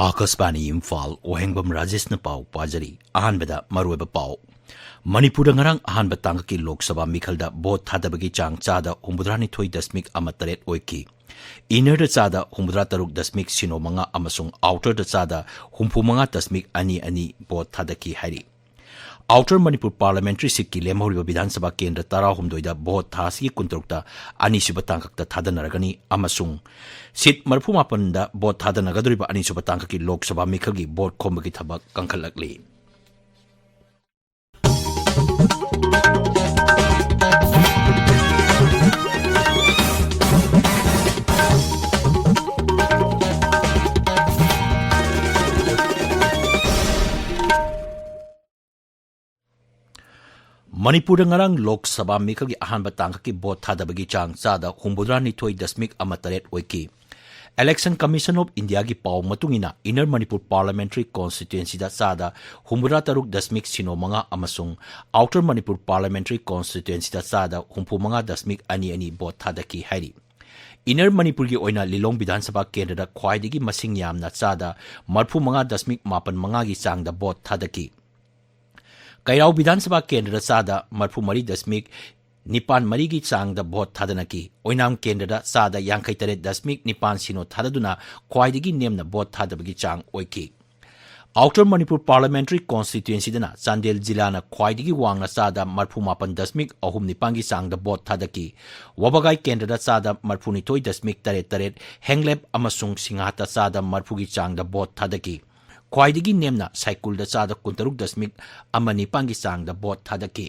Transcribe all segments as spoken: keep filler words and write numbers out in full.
ꯑꯥꯀꯥꯁꯕꯥꯅꯤ ꯏꯝꯐꯥꯜ, ꯋꯥꯍꯦꯡꯕꯝ ꯔꯥꯖꯦꯁꯅ ꯄꯥꯎ ꯄꯥꯖꯔꯤ꯫ ꯑꯍꯥꯟꯕꯗ ꯃꯔꯨꯑꯣꯏꯕ ꯄꯥꯎ꯫ ꯃꯅꯤꯄꯨꯔꯗ ꯉꯔꯥꯡ ꯑꯍꯥꯟꯕ ꯇꯥꯡꯀꯛꯀꯤ ꯂꯣꯛ ꯁꯚꯥ ꯃꯤꯈꯜꯗ ꯚꯣꯠ ꯊꯥꯗꯕꯒꯤ ꯆꯥꯡ ꯆꯥꯗ ꯍꯨꯝꯐꯨꯇꯔꯥ ꯅꯤꯊꯣꯏ ꯗꯁꯃꯤꯛ ꯑꯃ ꯇꯔꯦꯠ ꯑꯣꯏꯈꯤ꯫ ꯏꯟꯅꯔꯗ ꯆꯥꯗ ꯍꯨꯝꯐꯨꯇꯔꯥ ꯇꯔꯨꯛ ꯗꯁꯃꯤꯛ ꯁꯤꯅꯣ ꯃꯉꯥ ꯑꯃꯁꯨꯡ ꯑꯥꯎꯇꯔꯗ ꯆꯥꯗ ꯍꯨꯝꯐꯨ ꯃꯉꯥ ꯗꯁꯃꯤꯛ ꯑꯅꯤ ꯑꯅꯤ ꯚꯣꯠ ꯊꯥꯗꯈꯤ ꯍꯥꯏꯔꯤ꯫ ꯑꯥꯎꯇꯔ ꯃꯅꯤꯄꯨꯔ ꯄꯥꯔꯂꯤꯌꯥꯃꯦꯟꯇꯔꯤ ꯁꯤꯠꯀꯤ ꯂꯦꯝꯍꯧꯔꯤꯕ ꯕꯤꯙꯥꯟ ꯁꯚꯥ ꯀꯦꯟꯗ꯭ꯔ ꯇꯔꯥꯍꯨꯝꯗꯣꯏꯗ ꯚꯣꯠ ꯊꯥ ꯑꯁꯤꯒꯤ ꯀꯨꯟꯇꯔꯨꯛꯇ ꯑꯅꯤꯁꯨꯕ ꯇꯥꯡꯀꯛꯇ ꯊꯥꯗꯅꯔꯒꯅꯤ ꯑꯃꯁꯨꯡ ꯁꯤꯠ ꯃꯔꯤꯐꯨ ꯃꯥꯄꯟꯗ ꯚꯣꯠ ꯊꯥꯗꯅꯒꯗꯧꯔꯤꯕ ꯑꯅꯤꯁꯨꯕ ꯇꯥꯡꯀꯛꯀꯤ ꯂꯣꯛ ꯁꯚꯥ ꯃꯤꯈꯜꯒꯤ ꯚꯣꯠ ꯈꯣꯝꯕꯒꯤ ꯊꯕꯛ ꯀꯟꯈꯠꯂꯛꯂꯤ꯫ ꯃꯅꯤꯄꯨꯔꯗ ꯉꯔꯥꯡ ꯂꯣꯛ ꯁꯚꯥ ꯃꯤꯈꯜꯒꯤ ꯑꯍꯥꯟꯕ ꯇꯥꯡꯀꯛꯀꯤ ꯚꯣꯠ ꯊꯥꯗꯕꯒꯤ ꯆꯥꯡ ꯆꯥꯗ ꯍꯨꯝꯐꯨꯇꯔꯥ ꯅꯤꯊꯣꯏ ꯗꯁꯃꯤꯛ ꯑꯃ ꯇꯔꯦꯠ ꯑꯣꯏꯈꯤ꯫ ꯏꯂꯦꯛꯁꯟ ꯀꯃꯤꯁꯟ ꯑꯣꯐ ꯏꯟꯗꯤꯌꯥꯒꯤ ꯄꯥꯎ ꯃꯇꯨꯡ ꯏꯟꯅ, ꯏꯟꯅꯔ ꯃꯅꯤꯄꯨꯔ ꯄꯥꯔꯂꯤꯌꯥꯃꯦꯟꯇꯔꯤ ꯀꯣꯟꯁꯇꯤꯇ꯭ꯋꯦꯟꯁꯤꯗ ꯆꯥꯗ ꯍꯨꯝꯐꯨꯇꯔꯥ ꯇꯔꯨꯛ ꯗꯁꯃꯤꯛ ꯁꯤꯅꯣ ꯃꯉꯥ ꯑꯃꯁꯨꯡ ꯑꯥꯎꯇꯔ ꯃꯅꯤꯄꯨꯔ ꯄꯥꯔꯂꯤꯌꯥꯃꯦꯟꯇꯔꯤ ꯀꯣꯟꯁꯇꯤꯇ꯭ꯋꯦꯟꯁꯤꯗ ꯆꯥꯗ ꯍꯨꯝꯐꯨ ꯃꯉꯥ ꯗꯁꯃꯤꯛ ꯑꯅꯤ ꯑꯅꯤ ꯚꯣꯠ ꯊꯥꯗꯈꯤ ꯍꯥꯏꯔꯤ꯫ ꯏꯟꯅꯔ ꯃꯅꯤꯄꯨꯔꯒꯤ ꯑꯣꯏꯅ ꯂꯤꯂꯣꯡ ꯕꯤꯙꯥꯟ ꯁꯚꯥ ꯀꯦꯟꯗ꯭ꯔꯗ ꯈ꯭ꯋꯥꯏꯗꯒꯤ ꯃꯁꯤꯡ ꯌꯥꯝꯅ ꯆꯥꯗ ꯃꯔꯤꯐꯨ ꯃꯉꯥ ꯗꯁꯃꯤꯛ ꯃꯥꯄꯟ ꯃꯉꯥꯒꯤ ꯆꯥꯡꯗ ꯚꯣꯠ ꯊꯥꯗꯈꯤ꯫ ꯀꯩꯔꯥꯎ ꯕꯤꯙꯥꯟ ꯁꯚꯥ ꯀꯦꯟꯗ꯭ꯔꯗ ꯆꯥꯗ ꯃꯔꯤꯐꯨ ꯃꯔꯤ ꯗꯁꯃꯤꯛ ꯅꯤꯄꯥꯟ ꯃꯔꯤꯒꯤ ꯆꯥꯡꯗ ꯚꯣꯠ ꯊꯥꯗꯅꯈꯤ꯫ ꯑꯣꯏꯅꯥꯝ ꯀꯦꯟꯗ꯭ꯔꯗ ꯆꯥꯗ ꯌꯥꯡꯈꯩ ꯇꯔꯦꯠ ꯗꯁꯃꯤꯛ ꯅꯤꯄꯥꯟ ꯁꯤꯅꯣ ꯊꯥꯗꯗꯨꯅ ꯈ꯭ꯋꯥꯏꯗꯒꯤ ꯅꯦꯝꯅ ꯚꯣꯠ ꯊꯥꯗꯕꯒꯤ ꯆꯥꯡ ꯑꯣꯏꯈꯤ꯫ ꯑꯥꯎꯇꯔ ꯃꯅꯤꯄꯨꯔ ꯄꯥꯔꯂꯤꯌꯥꯃꯦꯟꯇꯔꯤ ꯀꯣꯟꯁꯇꯤꯇ꯭ꯋꯦꯟꯁꯤꯗꯅ ꯆꯥꯟꯗꯦꯜ ꯖꯤꯂꯥꯅ ꯈ꯭ꯋꯥꯏꯗꯒꯤ ꯋꯥꯡꯅ ꯆꯥꯗ ꯃꯔꯤꯐꯨ ꯃꯥꯄꯟ ꯗꯁꯃꯤꯛ ꯑꯍꯨꯝ ꯅꯤꯄꯥꯟꯒꯤ ꯆꯥꯡꯗ ꯚꯣꯠ ꯊꯥꯗꯈꯤ꯫ ꯋꯥꯕꯒꯥꯏ ꯀꯦꯟꯗ꯭ꯔꯗ ꯆꯥꯗ ꯃꯔꯤꯐꯨ ꯅꯤꯊꯣꯏ ꯗꯁꯃꯤꯛ ꯇꯔꯦꯠ ꯇꯔꯦꯠ, ꯍꯦꯡꯂꯦꯞ ꯑꯃꯁꯨꯡ ꯁꯤꯡꯍꯥꯠꯇ ꯆꯥꯗ ꯃꯔꯤꯐꯨꯒꯤ ꯆꯥꯡꯗ ꯚꯣꯠ ꯊꯥꯗꯈꯤ꯫ ꯈ꯭ꯋꯥꯏꯗꯒꯤ ꯅꯦꯝꯅ ꯁꯥꯏꯀꯨꯜꯗ ꯆꯥꯗ ꯀꯨꯟꯇꯔꯨꯛ ꯗꯁꯃꯤꯛ ꯑꯃ ꯅꯤꯄꯥꯟꯒꯤ ꯆꯥꯡꯗ ꯚꯣꯠ ꯊꯥꯗꯈꯤ꯫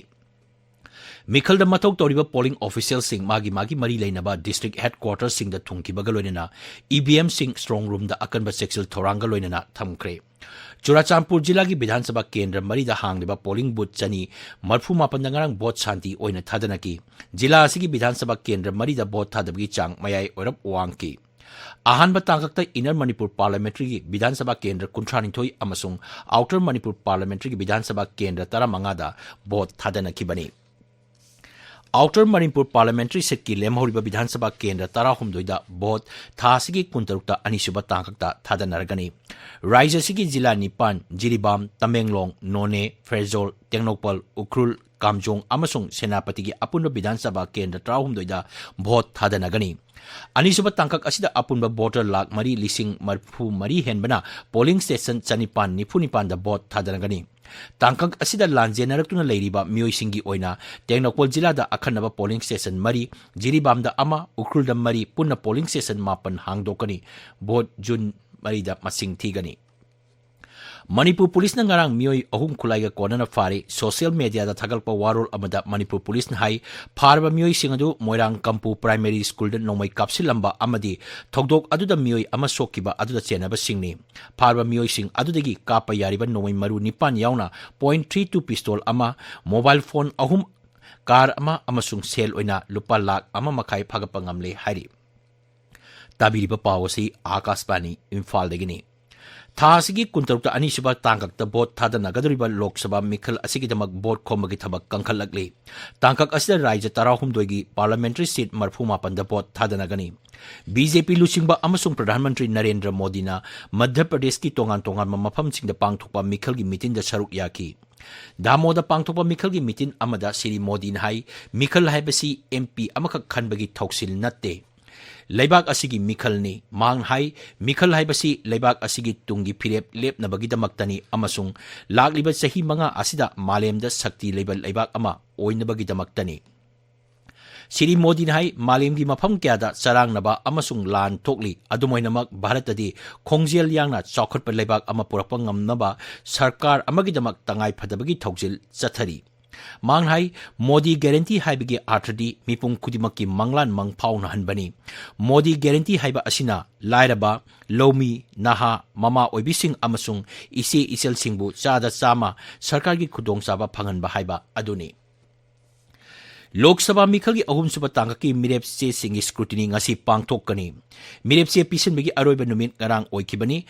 ꯃꯤꯈꯜꯗ ꯃꯊꯧ ꯇꯧꯔꯤꯕ ꯄꯣꯂꯤꯡ ꯑꯣꯐꯤꯁꯤꯌꯦꯜꯁꯤꯡ ꯃꯥꯒꯤ ꯃꯥꯒꯤ ꯃꯔꯤ ꯂꯩꯅꯕ ꯗꯤꯁꯇ꯭ꯔꯤꯛ ꯍꯦꯗꯀ꯭ꯋꯥꯇꯔꯁꯤꯡꯗ ꯊꯨꯡꯈꯤꯕꯒ ꯂꯣꯏꯅꯅ ꯏ ꯚꯤ ꯑꯦꯝꯁꯤꯡ ꯁ꯭ꯇ꯭ꯔꯣꯡ ꯔꯨꯝꯗ ꯑꯀꯟꯕ ꯆꯦꯛꯁꯤꯜ ꯊꯧꯔꯥꯡꯒ ꯂꯣꯏꯅꯅ ꯊꯝꯈ꯭ꯔꯦ꯫ ꯆꯨꯔꯥꯆꯥꯟꯄꯨꯔ ꯖꯤꯂꯥꯒꯤ ꯕꯤꯙꯥꯟ ꯁꯚꯥ ꯀꯦꯟꯗ꯭ꯔ ꯃꯔꯤꯗ ꯍꯥꯡꯂꯤꯕ ꯄꯣꯂꯤꯡ ꯕꯨꯊ ꯆꯅꯤ ꯃꯔꯤꯐꯨ ꯃꯥꯄꯟꯗ ꯉꯔꯥꯡ ꯚꯣꯠ ꯁꯥꯟꯇꯤ ꯑꯣꯏꯅ ꯊꯥꯗꯅꯈꯤ꯫ ꯖꯤꯂꯥ ꯑꯁꯤꯒꯤ ꯕꯤꯙꯥꯟ ꯁꯚꯥ ꯀꯦꯟꯗ꯭ꯔ ꯃꯔꯤꯗ ꯚꯣꯠ ꯊꯥꯗꯕꯒꯤ ꯆꯥꯡ ꯃꯌꯥꯏ ꯑꯣꯏꯔꯞ ꯋꯥꯡꯈꯤ꯫ ꯑꯍꯥꯟꯕ ꯇꯥꯡꯀꯛꯇ ꯏꯟꯅꯔ ꯃꯅꯤꯄꯨꯔ ꯄꯥꯔꯂꯤꯌꯥꯃꯦꯟꯇꯔꯤꯒꯤ ꯕꯤꯙꯥꯟ ꯁꯚꯥ ꯀꯦꯟꯗ꯭ꯔ ꯀꯨꯟꯊ꯭ꯔꯥꯅꯤꯊꯣꯏ ꯑꯃꯁꯨꯡ ꯑꯥꯎꯇꯔ ꯃꯅꯤꯄꯨꯔ ꯄꯥꯔꯂꯤꯌꯥꯃꯦꯟꯇꯔꯤꯒꯤ ꯕꯤꯙꯥꯟ ꯁꯚꯥ ꯀꯦꯟꯗ꯭ꯔ ꯇꯔꯥꯃꯉꯥꯗ ꯚꯣꯠ ꯊꯥꯗꯅꯈꯤꯕꯅꯤ꯫ ꯑꯥꯎꯇꯔ ꯃꯅꯤꯄꯨꯔ ꯄꯥꯔꯂꯤꯌꯥꯃꯦꯟꯇꯔꯤ ꯁꯤꯠꯀꯤ ꯂꯦꯝꯍꯧꯔꯤꯕ ꯕꯤꯙꯥꯟ ꯁꯚꯥ ꯀꯦꯟꯗ꯭ꯔ ꯇꯔꯥꯍꯨꯝꯗꯣꯏꯗ ꯚꯣꯠ ꯊꯥ ꯑꯁꯤꯒꯤ ꯀꯨꯟꯇꯔꯨꯛꯇ ꯑꯅꯤꯁꯨꯕ ꯇꯥꯡꯀꯛꯇ ꯊꯥꯗꯅꯔꯒꯅꯤ꯫ ꯔꯥꯖ꯭ꯌ ꯑꯁꯤꯒꯤ ꯖꯤꯂꯥ ꯅꯤꯄꯥꯟ, ꯖꯤꯔꯤꯕꯥꯝ, ꯇꯃꯦꯡꯂꯣꯡ, ꯅꯣꯅꯦ, ꯐꯦꯔꯖꯣꯜ, ꯇꯦꯡꯅꯧꯄꯜ, ꯎꯈ꯭ꯔꯨꯜ, ꯀꯥꯝꯖꯣꯡ ꯑꯃꯁꯨꯡ ꯁꯦꯅꯥꯄꯇꯤꯒꯤ ꯑꯄꯨꯟꯕ ꯕꯤꯙꯥꯟ ꯁꯚꯥ ꯀꯦꯟꯗ꯭ꯔ ꯇꯔꯥꯍꯨꯝꯗꯣꯏꯗ ꯚꯣꯠ ꯊꯥꯗꯅꯒꯅꯤ꯫ ꯑꯅꯤꯁꯨꯕ ꯇꯥꯡꯀꯛ ꯑꯁꯤꯗ ꯑꯄꯨꯟꯕ ꯚꯣꯇꯔ ꯂꯥꯈ ꯃꯔꯤ ꯂꯤꯁꯤꯡ ꯃꯔꯤꯐꯨ ꯃꯔꯤ ꯍꯦꯟꯕꯅ ꯄꯣꯂꯤꯡ ꯁ꯭ꯇꯦꯁꯟ ꯆꯅꯤꯄꯥꯟ ꯅꯤꯐꯨ ꯅꯤꯄꯥꯟꯗ ꯚꯣꯠ ꯊꯥꯗꯅꯒꯅꯤ꯫ ꯇꯥꯡꯀꯛ ꯑꯁꯤꯗ ꯂꯥꯟꯖꯦꯟꯅꯔꯛꯇꯨꯅ ꯂꯩꯔꯤꯕ ꯃꯤꯑꯣꯏꯁꯤꯡꯒꯤ ꯑꯣꯏꯅ ꯇꯦꯡꯅꯧꯄꯜ ꯖꯤꯂꯥꯗ ꯑꯈꯟꯅꯕ ꯄꯣꯂꯤꯡ ꯁ꯭ꯇꯦꯁꯟ ꯃꯔꯤ, ꯖꯤꯔꯤꯕꯥꯝꯗ ꯑꯃ, ꯎꯈ꯭ꯔꯨꯜꯗ ꯃꯔꯤ, ꯄꯨꯟꯅ ꯄꯣꯂꯤꯡ ꯁ꯭ꯇꯦꯁꯟ ꯃꯥꯄꯟ ꯍꯥꯡꯗꯣꯛꯀꯅꯤ꯫ ꯚꯣꯠ ꯖꯨꯟ ꯃꯔꯤꯗ ꯃꯁꯤꯡ ꯊꯤꯒꯅꯤ꯫ ꯃꯅꯤꯄꯨꯔ ꯄꯨꯂꯤꯁꯅ ꯉꯔꯥꯡ ꯃꯤꯑꯣꯏ ꯑꯍꯨꯝ ꯈꯨꯠꯂꯥꯏꯒ ꯀꯣꯟꯅꯅ ꯐꯥꯔꯤ꯫ ꯁꯣꯁꯤꯌꯦꯜ ꯃꯦꯗꯤꯌꯥꯗ ꯊꯥꯒꯠꯂꯛꯄ ꯋꯥꯔꯣꯜ ꯑꯃꯗ ꯃꯅꯤꯄꯨꯔ ꯄꯨꯂꯤꯁꯅ ꯍꯥꯏ, ꯐꯥꯔꯕ ꯃꯤꯑꯣꯏꯁꯤꯡ ꯑꯗꯨ ꯃꯣꯏꯔꯥꯡ ꯀꯝꯄꯨ ꯄ꯭ꯔꯥꯏꯃꯥꯔꯤ ꯁ꯭ꯀꯨꯜꯗ ꯅꯣꯡꯃꯩ ꯀꯥꯞꯁꯤꯜꯂꯝꯕ ꯑꯃꯗꯤ ꯊꯧꯗꯣꯛ ꯑꯗꯨꯗ ꯃꯤꯑꯣꯏ ꯑꯃ ꯁꯣꯛꯈꯤꯕ ꯑꯗꯨꯗ ꯆꯦꯟꯅꯕꯁꯤꯡꯅꯤ꯫ ꯐꯥꯔꯕ ꯃꯤꯑꯣꯏꯁꯤꯡ ꯑꯗꯨꯗꯒꯤ ꯀꯥꯞꯄ ꯌꯥꯔꯤꯕ ꯅꯣꯡꯃꯩ ꯃꯔꯨ ꯅꯤꯄꯥꯟ ꯌꯥꯎꯅ point three two ꯄꯤꯁꯇꯣꯜ ꯑꯃ, ꯃꯣꯕꯥꯏꯜ ꯐꯣꯟ ꯑꯍꯨꯝ, ꯀꯥꯔ ꯑꯃ ꯑꯃꯁꯨꯡ ꯁꯦꯜ ꯑꯣꯏꯅ ꯂꯨꯄꯥ ꯂꯥꯈ ꯑꯃ ꯃꯈꯥꯏ ꯐꯥꯒꯠꯄ ꯉꯝꯂꯦ ꯍꯥꯏꯔꯤ꯫ ꯇꯥꯕꯤꯔꯤꯕ ꯄꯥꯎ ꯑꯁꯤ ꯑꯥꯀꯥꯁꯕꯥꯅꯤ ꯏꯝꯐꯥꯜꯗꯒꯤꯅꯤ꯫ ꯊꯥ ꯑꯁꯤꯒꯤ ꯀꯨꯟꯇꯔꯨꯛꯇ ꯑꯅꯤꯁꯨꯕ ꯇꯥꯡꯀꯛꯇ ꯚꯣꯠ ꯊꯥꯗꯅꯒꯗꯧꯔꯤꯕ ꯂꯣꯛ ꯁꯚꯥ ꯃꯤꯈꯜ ꯑꯁꯤꯒꯤꯗꯃꯛ ꯚꯣꯠ ꯈꯣꯝꯕꯒꯤ ꯊꯕꯛ ꯀꯟꯈꯠꯂꯛꯂꯤ꯫ ꯇꯥꯡꯀꯛ ꯑꯁꯤꯗ ꯔꯥꯖ꯭ꯌ ꯇꯔꯥꯍꯨꯝꯗꯣꯏꯒꯤ ꯄꯥꯔꯂꯤꯌꯥꯃꯦꯟꯇꯔꯤ ꯁꯤꯠ ꯃꯔꯤꯐꯨ ꯃꯥꯄꯟꯗ ꯚꯣꯠ ꯊꯥꯗꯅꯒꯅꯤ꯫ ꯕꯤ ꯖꯦ ꯄꯤ ꯂꯨꯆꯤꯡꯕ ꯑꯃꯁꯨꯡ ꯄ꯭ꯔꯙꯥꯟ ꯃꯟꯇ꯭ꯔꯤ ꯅꯔꯦꯟꯗ꯭ꯔ ꯃꯣꯗꯤꯅ ꯃꯙ꯭ꯌ ꯄ꯭ꯔꯗꯦꯁꯀꯤ ꯇꯣꯉꯥꯟ ꯇꯣꯉꯥꯟꯕ ꯃꯐꯝꯁꯤꯡꯗ ꯄꯥꯡꯊꯣꯛꯄ ꯃꯤꯈꯜꯒꯤ ꯃꯤꯇꯤꯟꯗ ꯁꯔꯨꯛ ꯌꯥꯈꯤ꯫ ꯗꯥꯃꯣꯗ ꯄꯥꯡꯊꯣꯛꯄ ꯃꯤꯈꯜꯒꯤ ꯃꯤꯇꯤꯟ ꯑꯃꯗ ꯁ꯭ꯔꯤ ꯃꯣꯗꯤꯅ ꯍꯥꯏ, ꯃꯤꯈꯜ ꯍꯥꯏꯕꯁꯤ ꯑꯦꯝ ꯄꯤ ꯑꯃꯈꯛ ꯈꯟꯕꯒꯤ ꯊꯧꯁꯤꯜ ꯅꯠꯇꯦ꯫ ꯂꯩꯕꯥꯛ ꯑꯁꯤꯒꯤ ꯃꯤꯈꯜꯅꯤ꯫ ꯃꯍꯥꯛꯅ ꯍꯥꯏ, ꯃꯤꯈꯜ ꯍꯥꯏꯕꯁꯤ ꯂꯩꯕꯥꯛ ꯑꯁꯤꯒꯤ ꯇꯨꯡꯒꯤ ꯐꯤꯔꯦꯞ ꯂꯦꯞꯅꯕꯒꯤꯗꯃꯛꯇꯅꯤ ꯑꯃꯁꯨꯡ ꯂꯥꯛꯂꯤꯕ ꯆꯍꯤ ꯃꯉꯥ ꯑꯁꯤꯗ ꯃꯥꯂꯦꯝꯗ ꯁꯛꯇꯤ ꯂꯩꯕ ꯂꯩꯕꯥꯛ ꯑꯃ ꯑꯣꯏꯅꯕꯒꯤꯗꯃꯛꯇꯅꯤ꯫ ꯁ꯭ꯔꯤ ꯃꯣꯗꯤꯅ ꯍꯥꯏ, ꯃꯥꯂꯦꯝꯒꯤ ꯃꯐꯝ ꯀꯌꯥꯗ ꯆꯔꯥꯡꯅꯕ ꯑꯃꯁꯨꯡ ꯂꯥꯟ ꯊꯣꯛꯂꯤ, ꯑꯗꯨꯝ ꯑꯣꯏꯅꯃꯛ ꯚꯥꯔꯠꯇꯗꯤ ꯈꯣꯡꯖꯦꯜ ꯌꯥꯡꯅ ꯆꯥꯎꯈꯠꯄ ꯂꯩꯕꯥꯛ ꯑꯃ ꯄꯨꯔꯛꯄ ꯉꯝꯅꯕ ꯁꯔꯀꯥꯔ ꯑꯃꯒꯤꯗꯃꯛ ꯇꯉꯥꯏ ꯐꯗꯕꯒꯤ ꯊꯧꯁꯤꯜ ꯆꯠꯊꯔꯤ꯫ ꯃꯍꯥꯛꯅ ꯍꯥꯏ, ꯃꯣꯗꯤ ꯒꯦꯔꯦꯟꯇꯤ ꯍꯥꯏꯕꯒꯤ ꯑꯥꯔꯊꯗꯤ ꯃꯤꯄꯨꯝ ꯈꯨꯗꯤꯡꯃꯛꯀꯤ ꯃꯪꯂꯥꯟ ꯃꯪ ꯐꯥꯎꯅꯍꯟꯕꯅꯤ꯫ ꯃꯣꯗꯤ ꯒꯦꯔꯦꯟꯇꯤ ꯍꯥꯏꯕ ꯑꯁꯤꯅ ꯂꯥꯏꯔꯕ, ꯂꯧꯃꯤ, ꯅꯍꯥ, ꯃꯃꯥ ꯑꯣꯏꯕꯤꯁꯤꯡ ꯑꯃꯁꯨꯡ ꯏꯆꯦ ꯏꯆꯜꯁꯤꯡꯕꯨ ꯆꯥꯗ ꯆꯥꯝꯃ ꯁꯔꯀꯥꯔꯒꯤ ꯈꯨꯗꯣꯡꯆꯥꯕ ꯐꯪꯍꯟꯕ ꯍꯥꯏꯕ ꯑꯗꯨꯅꯤ꯫ ꯂꯣꯛ ꯁꯚꯥ ꯃꯤꯈꯜꯒꯤ ꯑꯍꯨꯝꯁꯨꯕ ꯇꯥꯡꯀꯛꯀꯤ ꯃꯤꯔꯦꯞ ꯆꯦꯁꯤꯡꯒꯤ scrutiny ꯉꯁꯤ ꯄꯥꯡꯊꯣꯛꯀꯅꯤ꯫ ꯃꯤꯔꯦꯞ ꯆꯦ ꯄꯤꯁꯤꯟꯕꯒꯤ ꯑꯔꯣꯏꯕ ꯅꯨꯃꯤꯠ ꯉꯔꯥꯡ ꯑꯣꯏꯈꯤꯕꯅꯤ꯫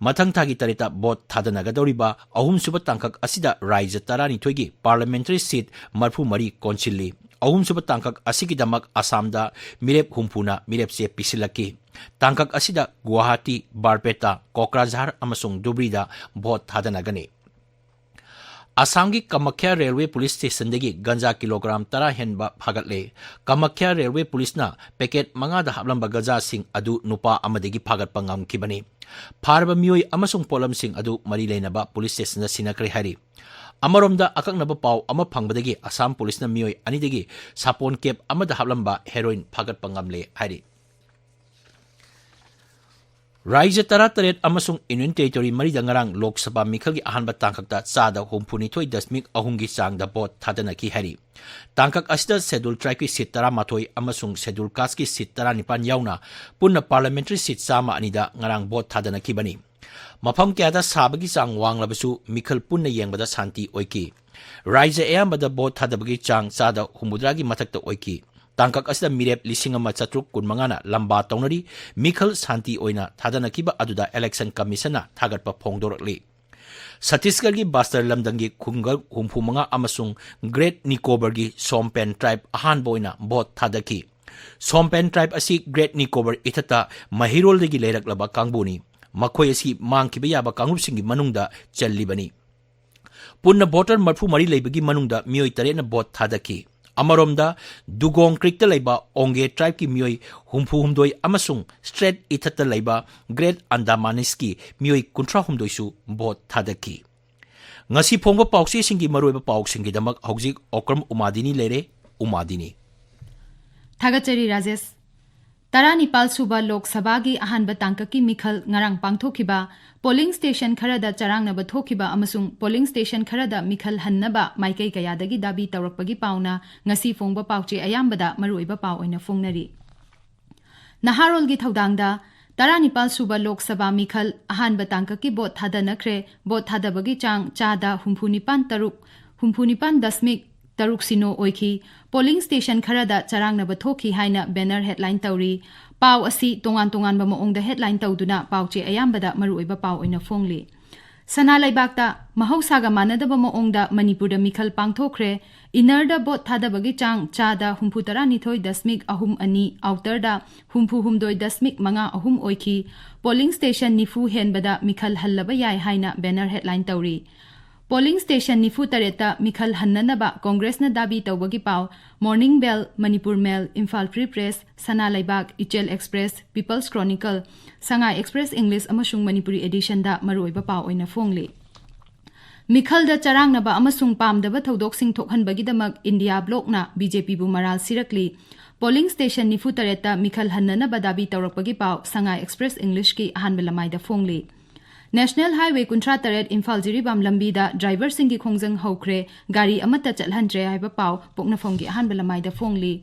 ꯃꯊꯪ ꯊꯥꯒꯤ ꯇꯔꯦꯠꯇ ꯚꯣꯠ ꯊꯥꯗꯅꯒꯗꯧꯔꯤꯕ ꯑꯍꯨꯝꯁꯨꯕ ꯇꯥꯡꯀꯛ ꯑꯁꯤꯗ ꯔꯥꯖ꯭ꯌ ꯇꯔꯥꯅꯤꯊꯣꯏꯒꯤ ꯄꯥꯔꯂꯤꯌꯥꯃꯦꯟꯇꯔꯤ ꯁꯤꯠ ꯃꯔꯤꯐꯨ ꯃꯔꯤ ꯀꯣꯟꯁꯤꯜꯂꯤ꯫ ꯑꯍꯨꯝꯁꯨꯕ ꯇꯥꯡꯀꯛ ꯑꯁꯤꯒꯤꯗꯃꯛ ꯑꯁꯥꯝꯗ ꯃꯤꯔꯦꯞ ꯍꯨꯝꯐꯨꯅ ꯃꯤꯔꯦꯞꯆꯦ ꯄꯤꯁꯤꯜꯂꯛꯈꯤ꯫ ꯇꯥꯡꯀꯛ ꯑꯁꯤꯗ ꯒꯨꯋꯥꯍꯥꯇꯤ, ꯕꯥꯔꯄꯦꯇꯥ, ꯀꯣꯀ꯭ꯔꯥꯖꯍꯥꯔ ꯑꯃꯁꯨꯡ ꯙꯨꯕ꯭ꯔꯤꯗ ꯚꯣꯠ ꯊꯥꯗꯅꯒꯅꯤ꯫ ꯑꯁꯥꯝꯒꯤ ꯀꯃꯈ꯭ꯌꯥ ꯔꯦꯜꯋꯦ ꯄꯨꯂꯤꯁ ꯁ꯭ꯇꯦꯁꯟꯗꯒꯤ ꯒꯟꯖꯥ ꯀꯤꯂꯣꯒ꯭ꯔꯥꯝ ꯇꯔꯥ ꯍꯦꯟꯕ ꯐꯥꯒꯠꯂꯦ꯫ ꯀꯃꯈ꯭ꯌꯥ ꯔꯦꯜꯋꯦ ꯄꯨꯂꯤꯁꯅ ꯄꯦꯀꯦꯠ ꯃꯉꯥꯗ ꯍꯥꯞꯂꯝꯕ ꯒꯟꯖꯥꯁꯤꯡ ꯑꯗꯨ ꯅꯨꯄꯥ ꯑꯃꯗꯒꯤ ꯐꯥꯒꯠꯄ ꯉꯝꯈꯤꯕꯅꯤ꯫ ꯐꯥꯔꯕ ꯃꯤꯑꯣꯏ ꯑꯃꯁꯨꯡ ꯄꯣꯠꯂꯝꯁꯤꯡ ꯑꯗꯨ ꯃꯔꯤ ꯂꯩꯅꯕ ꯄꯨꯂꯤꯁ ꯁ꯭ꯇꯦꯁꯟꯗ ꯁꯤꯟꯅꯈ꯭ꯔꯦ ꯍꯥꯏꯔꯤ꯫ ꯑꯃꯔꯣꯝꯗ, ꯑꯀꯛꯅꯕ ꯄꯥꯎ ꯑꯃ ꯐꯪꯕꯗꯒꯤ ꯑꯁꯥꯝ ꯄꯨꯂꯤꯁꯅ ꯃꯤꯑꯣꯏ ꯑꯅꯤꯗꯒꯤ ꯁꯥꯄꯣꯟ ꯀꯦꯞ ꯑꯃꯗ ꯍꯥꯞꯂꯝꯕ ꯍꯦꯔꯣꯏꯟ ꯐꯥꯒꯠꯄ ꯉꯝꯂꯦ ꯍꯥꯏꯔꯤ꯫ ꯔꯥꯖ꯭ꯌ ꯇꯔꯥꯇꯔꯦꯠ ꯑꯃꯁꯨꯡ ꯌꯨꯅꯤꯌꯟ ꯇꯦꯔꯤꯇꯣꯔꯤ ꯃꯔꯤꯗ ꯉꯔꯥꯡ ꯂꯣꯛ ꯁꯚꯥ ꯃꯤꯈꯜꯒꯤ ꯑꯍꯥꯟꯕ ꯇꯥꯡꯀꯛꯇ ꯆꯥꯗ ꯍꯨꯝꯐꯨꯅꯤꯊꯣꯏ ꯗꯁꯃꯤꯛ ꯑꯍꯨꯝꯒꯤ ꯆꯥꯡꯗ ꯚꯣꯠ ꯊꯥꯗꯅꯈꯤ ꯍꯥꯏꯔꯤ꯫ ꯇꯥꯡꯀꯛ ꯑꯁꯤꯗ ꯁꯦꯗꯨꯜ ꯇ꯭ꯔꯥꯏꯕꯀꯤ ꯁꯤꯠ ꯇꯔꯥꯃꯥꯊꯣꯏ ꯑꯃꯁꯨꯡ ꯁꯦꯗꯨꯜ ꯀꯥꯁꯀꯤ ꯁꯤꯠ ꯇꯔꯥꯅꯤꯄꯥꯟ ꯌꯥꯎꯅ ꯄꯨꯟꯅ ꯄꯥꯔꯂꯤꯌꯥꯃꯦꯟꯇꯔꯤ ꯁꯤꯠ ꯆꯥꯝꯃ ꯑꯅꯤꯗ ꯉꯔꯥꯡ ꯚꯣꯠ ꯊꯥꯗꯅꯈꯤꯕꯅꯤ꯫ ꯃꯐꯝ ꯀꯌꯥꯗ ꯁꯥꯕꯒꯤ ꯆꯥꯡ ꯋꯥꯡꯂꯕꯁꯨ ꯃꯤꯈꯜ ꯄꯨꯟꯅ ꯌꯦꯡꯕꯗ ꯁꯥꯟꯇꯤ ꯑꯣꯏꯈꯤ꯫ ꯔꯥꯖ꯭ꯌ ꯑꯌꯥꯝꯕꯗ ꯚꯣꯠ ꯊꯥꯗꯕꯒꯤ ꯆꯥꯡ ꯆꯥꯗ ꯍꯨꯝꯐꯨꯇꯔꯥꯒꯤ ꯃꯊꯛꯇ ꯑꯣꯏꯈꯤ꯫ ꯇꯥꯡꯀꯛ ꯑꯁꯤꯗ ꯃꯤꯔꯦꯞ ꯂꯤꯁꯤꯡ ꯑꯃ ꯆꯥꯇ꯭ꯔꯨꯛ ꯀꯨꯟꯃꯉꯥꯅ ꯂꯝꯕꯥ ꯇꯧꯅꯔꯤ꯫ ꯃꯤꯈꯜ ꯁꯥꯟꯇꯤ ꯑꯣꯏꯅ ꯊꯥꯗꯅꯈꯤꯕ ꯑꯗꯨꯗ ꯏꯂꯦꯛꯁꯟ ꯀꯃꯤꯁꯟꯅ ꯊꯥꯒꯠꯄ ꯐꯣꯡꯗꯣꯔꯛꯂꯤ꯫ ꯁꯠꯇꯤꯁꯒꯔꯒꯤ ꯕꯥꯁꯇꯔ ꯂꯝꯗꯝꯒꯤ ꯈꯨꯡꯒꯪ ꯍꯨꯝꯐꯨꯃꯉꯥ ꯑꯃꯁꯨꯡ ꯒ꯭ꯔꯦꯠ ꯅꯤꯀꯣꯕꯔꯒꯤ ꯁꯣꯝꯄꯦꯟ ꯇ꯭ꯔꯥꯏꯕ ꯑꯍꯥꯟꯕ ꯑꯣꯏꯅ ꯚꯣꯠ ꯊꯥꯗꯈꯤ꯫ ꯁꯣꯝꯄꯦꯟ ꯇ꯭ꯔꯥꯏꯕ ꯑꯁꯤ ꯒ꯭ꯔꯦꯠ ꯅꯤꯀꯣꯕꯔ ꯏꯊꯠꯇ ꯃꯍꯩꯔꯣꯜꯗꯒꯤ ꯂꯩꯔꯛꯂꯕ ꯀꯥꯡꯕꯨꯅꯤ꯫ ꯃꯈꯣꯏ ꯑꯁꯤ ꯃꯥꯡꯈꯤꯕ ꯌꯥꯕ ꯀꯥꯡꯂꯨꯞꯁꯤꯡꯒꯤ ꯃꯅꯨꯡꯗ ꯆꯜꯂꯤꯕꯅꯤ꯫ ꯄꯨꯟꯅ ꯚꯣꯇꯔ ꯃꯔꯤꯐꯨ ꯃꯔꯤ ꯂꯩꯕꯒꯤ ꯃꯅꯨꯡꯗ ꯃꯤꯑꯣꯏ ꯇꯔꯦꯠꯅ ꯚꯣꯠ ꯊꯥꯗꯈꯤ꯫ ꯑꯃꯔꯣꯝꯗ, ꯗꯨꯒꯣꯡ ꯀ꯭ꯔꯤꯛꯇ ꯂꯩꯕ ꯑꯣꯡꯒꯦ ꯇ꯭ꯔꯥꯏꯕꯀꯤ ꯃꯤꯑꯣꯏ ꯍꯨꯝꯐꯨꯍꯨꯝꯗꯣꯏ ꯑꯃꯁꯨꯡ ꯁ꯭ꯇ꯭ꯔꯦꯠ ꯏꯊꯠꯇ ꯂꯩꯕ ꯒ꯭ꯔꯦꯠ ꯑꯟꯗꯥꯃꯥꯅꯤꯁꯀꯤ ꯃꯤꯑꯣꯏ ꯀꯨꯟꯊ꯭ꯔꯥꯍꯨꯝꯗꯣꯏꯁꯨ ꯚꯣꯠ ꯊꯥꯗꯈꯤ꯫ ꯉꯁꯤ ꯐꯣꯡꯕ ꯄꯥꯎꯆꯦꯁꯤꯡꯒꯤ ꯃꯔꯨꯑꯣꯏꯕ ꯄꯥꯎꯁꯤꯡꯒꯤꯗꯃꯛ ꯍꯧꯖꯤꯛ ꯑꯣꯀ꯭ꯔꯝ ꯎꯃꯥꯗꯤꯅꯤ ꯂꯩꯔꯦ꯫ ꯎꯃꯥꯗꯤꯅꯤ꯫ ꯊꯥꯒꯠꯆꯔꯤ, ꯔꯥꯖꯦꯁ꯫ ꯇꯔꯥꯅꯤꯄꯥꯜ ꯁꯨꯕ ꯂꯣꯛ ꯁꯚꯥꯒꯤ ꯑꯍꯥꯟꯕ ꯇꯥꯡꯀꯛꯀꯤ ꯃꯤꯈꯜ ꯉꯔꯥꯡ ꯄꯥꯡꯊꯣꯛꯈꯤꯕ, ꯄꯣꯂꯤꯡ ꯁ꯭ꯇꯦꯁꯟ ꯈꯔꯗ ꯆꯔꯥꯡꯅꯕ ꯊꯣꯛꯈꯤꯕ ꯑꯃꯁꯨꯡ ꯄꯣꯂꯤꯡ ꯁ꯭ꯇꯦꯁꯟ ꯈꯔꯗ ꯃꯤꯈꯜ ꯍꯟꯅꯕ ꯃꯥꯏꯀꯩ ꯀꯌꯥꯗꯒꯤ ꯗꯥꯕꯤ ꯇꯧꯔꯛꯄꯒꯤ ꯄꯥꯎꯅ ꯉꯁꯤ ꯐꯣꯡꯕ ꯄꯥꯎꯆꯦ ꯑꯌꯥꯝꯕꯗ ꯃꯔꯨꯑꯣꯏꯕ ꯄꯥꯎ ꯑꯣꯏꯅ ꯐꯣꯡꯅꯔꯤ꯫ ꯅꯍꯥꯔꯣꯜꯒꯤ ꯊꯧꯗꯥꯡꯗ ꯇꯔꯥꯅꯤꯄꯥꯜ ꯁꯨꯕ ꯂꯣꯛ ꯁꯚꯥ ꯃꯤꯈꯜ ꯑꯍꯥꯟꯕ ꯇꯥꯡꯀꯛꯀꯤ ꯚꯣꯠ ꯊꯥꯗꯅꯈ꯭ꯔꯦ꯫ ꯚꯣꯠ ꯊꯥꯗꯕꯒꯤ ꯆꯥꯡ ꯆꯥꯗ ꯍꯨꯝꯐꯨꯅꯤꯄꯥꯟ ꯇꯔꯨꯛ, ꯍꯨꯝꯐꯨꯅꯤꯄꯥꯟ ꯗꯁꯃꯤꯛ ꯇꯔꯨꯛ ꯁꯤꯅꯣ ꯑꯣꯏꯈꯤ꯫ ꯄꯣꯂꯤꯡ ꯁ꯭ꯇꯦꯁꯟ ꯈꯔꯗ ꯆꯔꯥꯡꯅꯕ ꯊꯣꯛꯈꯤ ꯍꯥꯏꯅ ꯕꯦꯅꯔ ꯍꯦꯗꯂꯥꯏꯟ ꯇꯧꯔꯤ꯫ ꯄꯥꯎ ꯑꯁꯤ ꯇꯣꯉꯥꯟ ꯇꯣꯉꯥꯟꯕ ꯃꯑꯣꯡꯗ ꯍꯦꯗꯂꯥꯏꯟ ꯇꯧꯗꯨꯅ ꯄꯥꯎꯆꯦ ꯑꯌꯥꯝꯕꯗ ꯃꯔꯨꯑꯣꯏꯕ ꯄꯥꯎ ꯑꯣꯏꯅ ꯐꯣꯡꯂꯤ꯫ ꯁꯅꯥ ꯂꯩꯕꯥꯛꯇ ꯃꯍꯧꯁꯥꯒ ꯃꯥꯟꯅꯗꯕ ꯃꯑꯣꯡꯗ ꯃꯅꯤꯄꯨꯔꯗ ꯃꯤꯈꯜ ꯄꯥꯡꯊꯣꯛꯈ꯭ꯔꯦ꯫ ꯏꯅꯔꯗ ꯚꯣꯠ ꯊꯥꯗꯕꯒꯤ ꯆꯥꯡ ꯆꯥꯗ ꯍꯨꯝꯐꯨ ꯇꯔꯥꯅꯤꯊꯣꯏ ꯗꯁꯃꯤꯛ ꯑꯍꯨꯝ ꯑꯅꯤ, ꯑꯥꯎꯇꯔꯗ ꯍꯨꯝꯐꯨ ꯍꯨꯝꯗꯣꯏ ꯗꯁꯃꯤꯛ ꯃꯉꯥ ꯑꯍꯨꯝ ꯑꯣꯏꯈꯤ꯫ ꯄꯣꯂꯤꯡ ꯁ꯭ꯇꯦꯁꯟ ꯅꯤꯐꯨ ꯍꯦꯟꯕꯗ ꯃꯤꯈꯜ ꯍꯜꯂꯕ ꯌꯥꯏ ꯍꯥꯏꯅ ꯕꯦꯅꯔ ꯍꯦꯗꯂꯥꯏꯟ ꯇꯧꯔꯤ꯫ ꯄꯣꯂꯤꯡ ꯁ꯭ꯇꯦꯁꯟ ꯅꯤꯐꯨ ꯇꯔꯦꯠꯇ ꯃꯤꯈꯜ ꯍꯟꯅꯅꯕ ꯀꯣꯡꯒ꯭ꯔꯦꯁꯅ ꯗꯥꯕꯤ ꯇꯧꯕꯒꯤ ꯄꯥꯎ ꯃꯣꯔꯅꯤꯡ ꯕꯦꯜ, ꯃꯅꯤꯄꯨꯔ ꯃꯦꯜ, ꯏꯝꯐꯥꯜ ꯐ꯭ꯔꯤ ꯄ꯭ꯔꯦꯁ, ꯁꯅꯥ ꯂꯩꯕꯥꯛ, ꯏꯆꯦꯜ ꯑꯦꯛꯁꯄ꯭ꯔꯦꯁ, ꯄꯤꯄꯜꯁ ꯀ꯭ꯔꯣꯅꯤꯀꯜ, ꯁꯉꯥꯏ ꯑꯦꯛꯁꯄ꯭ꯔꯦꯁ ꯏꯪꯂꯤꯁ ꯑꯃꯁꯨꯡ ꯃꯅꯤꯄꯨꯔꯤ ꯑꯦꯗꯤꯁꯟꯗ ꯃꯔꯨꯑꯣꯏꯕ ꯄꯥꯎ ꯑꯣꯏꯅ ꯐꯣꯡꯂꯤ꯫ ꯃꯤꯈꯜꯗ ꯆꯔꯥꯡꯅꯕ ꯑꯃꯁꯨꯡ ꯄꯥꯝꯗꯕ ꯊꯧꯗꯣꯛꯁꯤꯡ ꯊꯣꯛꯍꯟꯕꯒꯤꯗꯃꯛ ꯏꯟꯗꯤꯌꯥ ꯕ꯭ꯂꯣꯛꯅ ꯕꯤ ꯖꯦ ꯄꯤꯕꯨ ꯃꯔꯥꯜ ꯁꯤꯔꯛꯂꯤ꯫ ꯄꯣꯂꯤꯡ ꯁ꯭ꯇꯦꯁꯟ ꯅꯤꯐꯨ ꯇꯔꯦꯠꯇ ꯃꯤꯈꯜ ꯍꯟꯅꯅꯕ ꯗꯥꯕꯤ ꯇꯧꯔꯛꯄꯒꯤ ꯄꯥꯎ ꯁꯉꯥꯏ ꯑꯦꯛꯁꯄ꯭ꯔꯦꯁ ꯏꯪꯂꯤꯁꯀꯤ ꯑꯍꯥꯟꯕ ꯂꯃꯥꯏꯗ ꯐꯣꯡꯂꯤ꯫ ꯅꯦꯁꯅꯦꯜ ꯍꯥꯏꯋꯦ ꯀꯨꯟꯊ꯭ꯔꯥ ꯇꯔꯦꯠ ꯏꯝꯐꯥꯜ ꯖꯤꯔꯤꯕꯥꯝ ꯂꯝꯕꯤꯗ ꯗ꯭ꯔꯥꯏꯚꯔꯁꯤꯡꯒꯤ ꯈꯣꯡꯖꯪ ꯍꯧꯈ꯭ꯔꯦ, ꯒꯥꯔꯤ ꯑꯃꯠꯇ ꯆꯠꯍꯟꯗ꯭ꯔꯦ ꯍꯥꯏꯕ ꯄꯥꯎ ꯄꯣꯛꯅꯐꯝꯒꯤ ꯑꯍꯥꯟꯕ ꯂꯃꯥꯏꯗ ꯐꯣꯡꯂꯤ꯫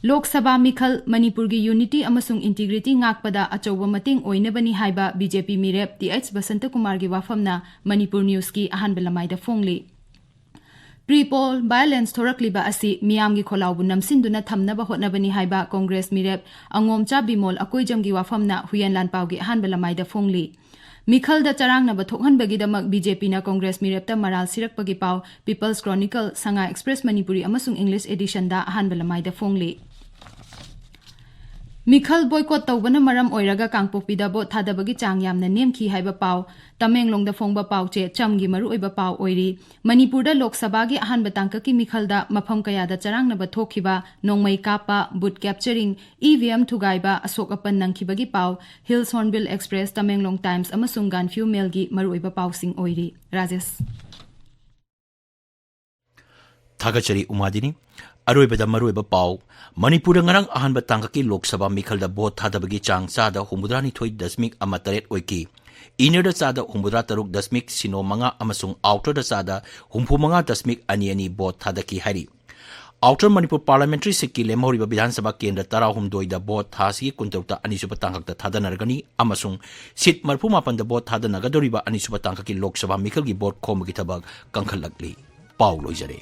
ꯂꯣꯛ ꯁꯚꯥ ꯃꯤꯈꯜ ꯃꯅꯤꯄꯨꯔꯒꯤ ꯌꯨꯅꯤꯇꯤ ꯑꯃꯁꯨꯡ ꯏꯟꯇꯤꯒ꯭ꯔꯤꯇꯤ ꯉꯥꯛꯄꯗ ꯑꯆꯧꯕ ꯃꯇꯦꯡ ꯑꯣꯏꯅꯕꯅꯤ ꯍꯥꯏꯕ ꯕꯤ ꯖꯦ ꯄꯤ ꯃꯤꯔꯦꯞ ꯇꯤ ꯑꯩꯆ ꯕꯁꯟꯇꯀꯨꯃꯥꯔꯒꯤ ꯋꯥꯐꯝꯅ ꯃꯅꯤꯄꯨꯔ ꯅ꯭ꯌꯨꯁꯀꯤ ꯑꯍꯥꯟꯕ ꯂꯃꯥꯏꯗ ꯐꯣꯡꯂꯤ꯫ ꯄ꯭ꯔꯤ ꯄꯣꯜ ꯚꯥꯏꯑꯣꯂꯦꯟꯁ ꯊꯣꯔꯛꯂꯤꯕ ꯑꯁꯤ ꯃꯤꯌꯥꯝꯒꯤ ꯈꯣꯜꯂꯥꯎꯕꯨ ꯅꯝꯁꯤꯟꯗꯨꯅ ꯊꯝꯅꯕ ꯍꯣꯠꯅꯕꯅꯤ ꯍꯥꯏꯕ ꯀꯣꯡꯒ꯭ꯔꯦꯁ ꯃꯤꯔꯦꯞ ꯑꯉꯣꯝꯆꯥ ꯕꯤꯃꯣꯜ ꯑꯀꯣꯏꯖꯝꯒꯤ ꯋꯥꯐꯝꯅ ꯍꯨꯏꯌꯦꯟ ꯂꯥꯟꯄꯥꯎꯒꯤ ꯑꯍꯥꯟꯕ ꯂꯃꯥꯏꯗ ꯐꯣꯡꯂꯤ꯫ ꯃꯤꯈꯜꯗ ꯆꯔꯥꯡꯅꯕ ꯊꯣꯛꯍꯟꯕꯒꯤꯗꯃꯛ ꯕꯤ ꯖꯦ ꯄꯤꯅ ꯀꯣꯡꯒ꯭ꯔꯦꯁ ꯃꯤꯔꯦꯞꯇ ꯃꯔꯥꯜ ꯁꯤꯔꯛꯄꯒꯤ ꯄꯥꯎ ꯄꯤꯄꯜꯁ ꯀ꯭ꯔꯣꯅꯤꯀꯜ, ꯁꯉꯥꯏ ꯑꯦꯛꯁꯄ꯭ꯔꯦꯁ ꯃꯅꯤꯄꯨꯔꯤ ꯑꯃꯁꯨꯡ ꯏꯪꯂꯤꯁ ꯑꯦꯗꯤꯁꯟꯗ ꯑꯍꯥꯟꯕ ꯂꯃꯥꯏꯗ ꯐꯣꯡꯂꯤ꯫ ꯃꯤꯈꯜ ꯕꯣꯏꯀꯣꯠ ꯇꯧꯕꯅ ꯃꯔꯝ ꯑꯣꯏꯔꯒ ꯀꯥꯡꯄꯣꯛꯄꯤꯗ ꯚꯣꯠ ꯊꯥꯗꯕꯒꯤ ꯆꯥꯡ ꯌꯥꯝꯅ ꯅꯦꯝꯈꯤ ꯍꯥꯏꯕ ꯄꯥꯎ ꯇꯃꯦꯡꯂꯣꯡꯗ ꯐꯣꯡꯕ ꯄꯥꯎꯆꯦ ꯆꯝꯒꯤ ꯃꯔꯨꯑꯣꯏꯕ ꯄꯥꯎ ꯑꯣꯏꯔꯤ꯫ ꯃꯅꯤꯄꯨꯔꯗ ꯂꯣꯛ ꯁꯚꯥꯒꯤ ꯑꯍꯥꯟꯕ ꯇꯥꯡꯀꯛꯀꯤ ꯃꯤꯈꯜꯗ ꯃꯐꯝ ꯀꯌꯥꯗ ꯆꯔꯥꯡꯅꯕ ꯊꯣꯛꯈꯤꯕ, ꯅꯣꯡꯃꯩ ꯀꯥꯞꯄ, ꯕꯨꯠ ꯀꯦꯞꯆꯔꯤꯡ, ꯏ ꯚꯤ ꯑꯦꯝ ꯊꯨꯒꯥꯏꯕ, ꯑꯁꯣꯛ ꯑꯄꯟ ꯅꯪꯈꯤꯕꯒꯤ ꯄꯥꯎ, hills Hornbill express, Tamenglong times ꯑꯃꯁꯨꯡ ꯒꯥꯟꯐꯤꯌꯨ ꯃꯦꯜꯒꯤ ꯃꯔꯨꯑꯣꯏꯕ ꯄꯥꯎꯁꯤꯡ ꯑꯣꯏꯔꯤ꯫ ꯔꯥꯖꯦꯁ꯫ ꯊꯥꯒꯠꯆꯔꯤ ꯎꯃꯥꯗꯤꯅꯤ꯫ ꯑꯔꯣꯏꯕꯗ ꯃꯔꯨꯑꯣꯏꯕ ꯄꯥꯎ꯫ ꯃꯅꯤꯄꯨꯔꯗ ꯉꯔꯥꯡ ꯑꯍꯥꯟꯕ ꯇꯥꯡꯀꯛꯀꯤ ꯂꯣꯛ ꯁꯚꯥ ꯃꯤꯈꯜꯗ ꯚꯣꯠ ꯊꯥꯗꯕꯒꯤ ꯆꯥꯡ ꯆꯥꯗ ꯍꯨꯝꯐꯨꯇꯔꯥꯅꯤꯊꯣꯏ ꯗꯁꯃꯤꯛ ꯑꯃ ꯇꯔꯦꯠ ꯑꯣꯏꯈꯤ꯫ ꯏꯅꯔꯗ ꯆꯥꯗ ꯍꯨꯝꯐꯨꯇꯔꯥ ꯇꯔꯨꯛ ꯗꯁꯃꯤꯛ ꯁꯤꯅꯣ ꯃꯉꯥ ꯑꯃꯁꯨꯡ ꯑꯥꯎꯇꯔꯗ ꯆꯥꯗ ꯍꯨꯝꯐꯨ ꯃꯉꯥ ꯗꯁꯃꯤꯛ ꯑꯅꯤ ꯑꯅꯤ ꯚꯣꯠ ꯊꯥꯗꯈꯤ ꯍꯥꯏꯔꯤ꯫ ꯑꯥꯎꯇꯔ ꯃꯅꯤꯄꯨꯔ ꯄꯥꯔꯂꯤꯌꯥꯃꯦꯟꯇꯔꯤ ꯁꯤꯠꯀꯤ ꯂꯦꯝꯍꯧꯔꯤꯕ ꯕꯤꯙꯥꯟ ꯁꯚꯥ ꯀꯦꯟꯗ꯭ꯔ ꯇꯔꯥꯍꯨꯝꯗꯣꯏꯗ ꯚꯣꯠ ꯊꯥꯁꯤꯒꯤ ꯀꯨꯟꯇꯔꯨꯛꯇ ꯑꯅꯤꯁꯨꯕ ꯇꯥꯡꯀꯛꯇ ꯊꯥꯗꯅꯔꯒꯅꯤ ꯑꯃꯁꯨꯡ ꯁꯤꯠ ꯃꯔꯤꯐꯨ ꯃꯥꯄꯟꯗ ꯚꯣꯠ ꯊꯥꯗꯅꯒꯗꯧꯔꯤꯕ ꯑꯅꯤꯁꯨꯕ ꯇꯥꯡꯀꯛꯀꯤ ꯂꯣꯛ ꯁꯚꯥ ꯃꯤꯈꯜꯒꯤ ꯚꯣꯠ ꯈꯣꯝꯕꯒꯤ ꯊꯕꯛ ꯀꯟꯈꯠꯂꯛꯂꯤ꯫ ꯄꯥꯎ ꯂꯣꯏꯖꯔꯦ꯫